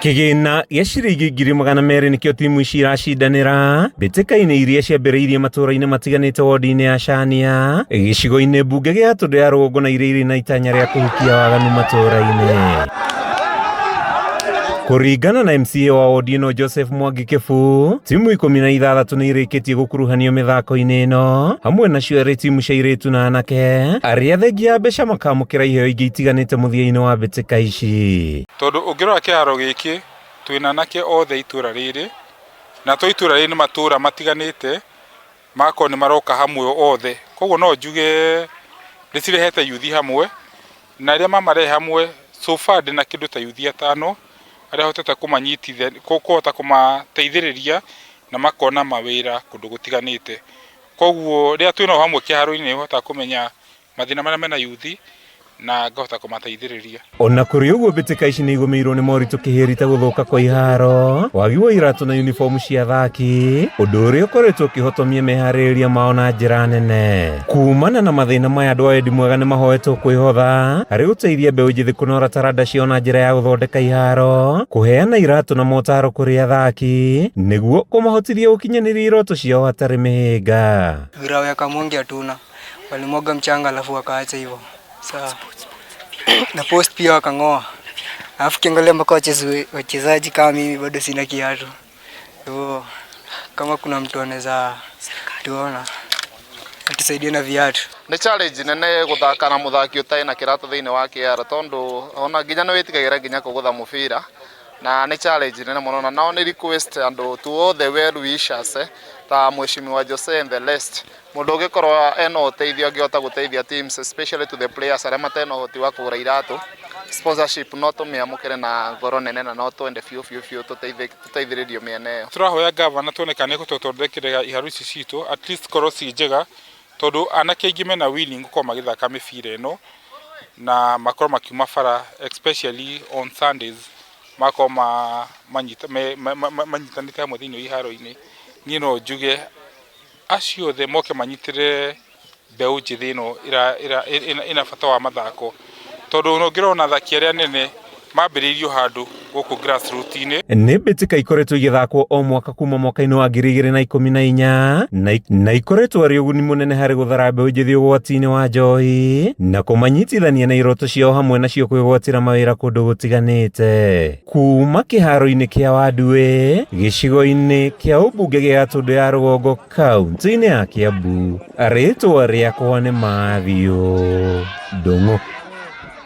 Kĩgĩna gĩa ciringi 200,000 nĩkĩo timu ici iracindanĩra mbĩtĩka-inĩ iria ciambĩrĩirie matũũra-inĩ matiganĩte wodi-inĩ ya Cania gĩcigo-inĩ mbunge gĩa Gatũndũ ya rũgongo na iria irĩ na itanya rĩa kũhukia waganu matũũra-inĩ. Kũringana na MCA wa wodi ĩno Joseph Mwangi Kĩbũ, timu 16 nĩ irĩkĩtie gũkuruhanio mĩthako-inĩ ĩno, hamwe nacio arĩ timu cia airĩtu na anake, arĩa thengia ya mbeca makamũkĩra iheo ingĩ itiganĩte mũthia-inĩ wa mbĩtĩka ici. Tondũ ũngĩrora kĩharo gĩkĩ, twĩna anake othe a itũra rĩrĩ, na to itũra rĩrĩ nĩ matũra matiganĩte, magakorwo nĩ maroka hamwe othe. Koguo no njuge nĩ cirehete yuthi hamwe, na rĩrĩa mamarehe hamwe, so far ndĩna kĩndũ ta yuthi atano, arĩa hotete kũmanyitithania, kũhota kũmateithĩrĩria na makona mawĩra kũndũ gũtiganĩte. Koguo rĩrĩa twĩnao hamwe kĩharo-inĩ nĩ hotaga kũmenya mathĩna marĩa mena yuthi na ngahota kũmateithĩrĩria. Ona kũrĩ ũguo mbĩtĩka ici nĩ igũmĩirwo nĩ moritũ kĩhĩri ta gũthũka kwa iharo, wagi wa iratũ na uniform cia athaki, ũndũ ũrĩa ũkoretwo ũkĩhotomia meharĩrĩria mao na njĩra nene. Kumana na mathĩna maya andũ a wendi mwega nĩ mahoetwo kwĩhotha harĩ gũteithia mbeũ njĩthĩ kũnora taranda ciao na njĩra ya gũthondeka iharo, kũheana iratũ na motaro kũrĩ athaki nĩguo kũmahotithia gũkinyanĩria iroto ciao hatarĩ mĩhĩnga. Ground ya Kamwonge hatuna. Walimwaga mchanga alafu wakaacha hivyo. Sawa. Na post pia wakang'oa. Alafu kiangalia mpaka wachezaji kama mimi bado sina kiatu. Hivyo kama kuna mtu anaweza tuona atusaidie na viatu. Nĩ challenge nene gũthaka na mũthaki ũtarĩ na kĩratũ thĩinĩ wa kĩharo tondũ ona nginya nĩ wĩtigagĩra nginya kũgũtha mũbira na nĩ challenge nene mũno na no nĩ request andũ to all the well wishers ta Mheshimiwa Jose and the rest mũndũ ũngĩkorwo ena ũteithio angĩhota gũteithia teams, especially to the players arĩa matena ũhoti wa kũgũra iratũ, sponsorship no tũmĩamũkĩre na ngoro nene na no twende biũ biũ biũ tũteithĩrĩrio mĩena ĩyo. Tũrahoya gavana tuone kana nĩekũtũthondekera iharo ici citũ, at least korwo ciĩ njega, tondũ anake aingĩ mena willing gũkorwo magĩthaka mĩbira ĩno na makorwo makiuma bara, especially on Sundays, magakorwo manyitanĩte hamwe thĩinĩ wa iharo-inĩ. Niĩ no njuge acio othe moke manyitĩrĩre mbeũ njĩthĩ ĩno ĩna bata wa mathako, tondũ ũngĩrora athaki arĩa anene mambĩrĩirio handũ gũkũ grassroots-inĩ. Nĩ mbĩtĩka ikoretwo igĩthakwo o mwaka kuma mwaka-inĩ wa 2014 na ikoretwo arĩ ũguni mũnene harĩ gũthara mbeũ njĩthĩ ũgwati-inĩ wa njohi na kũmanyitithania na iroto ciao hamwe nacio kwĩgwatĩra mawĩra kũndũ gũtiganĩte. Kuma kĩharo-inĩ kĩa Wanduĩ gĩcigo-inĩ kĩa ũmbunge gĩa Gatũndũ ya Rũgongo kaunti-inĩ ya Kiambu, rĩtwa rĩakwa nĩ Mathiũ Ndung'u.